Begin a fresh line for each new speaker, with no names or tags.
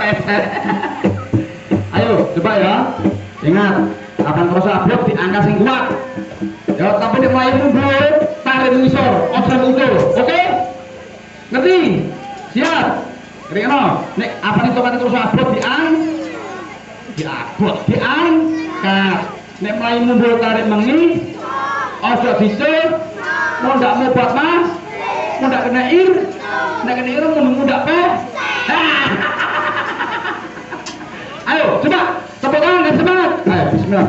Kepleset. Ayo, coba ya. Ingat, kapan terus abot diangkat sing kuat. Ya, tapi nek mlayu mundur, tarik ngisor, aja mundur. Oke? Ngerti? Siap? Ngerti? Nek apane tongkat terus abot diabot, diangkat. Nek mlayu mundur tarik mengi, aja dicul, mau ndak mobat mas, mau ndak kena ir, ndak kena ir mau mundak pe. Ayo, coba tepuk tangan dan semangat. Ayo, bismillah.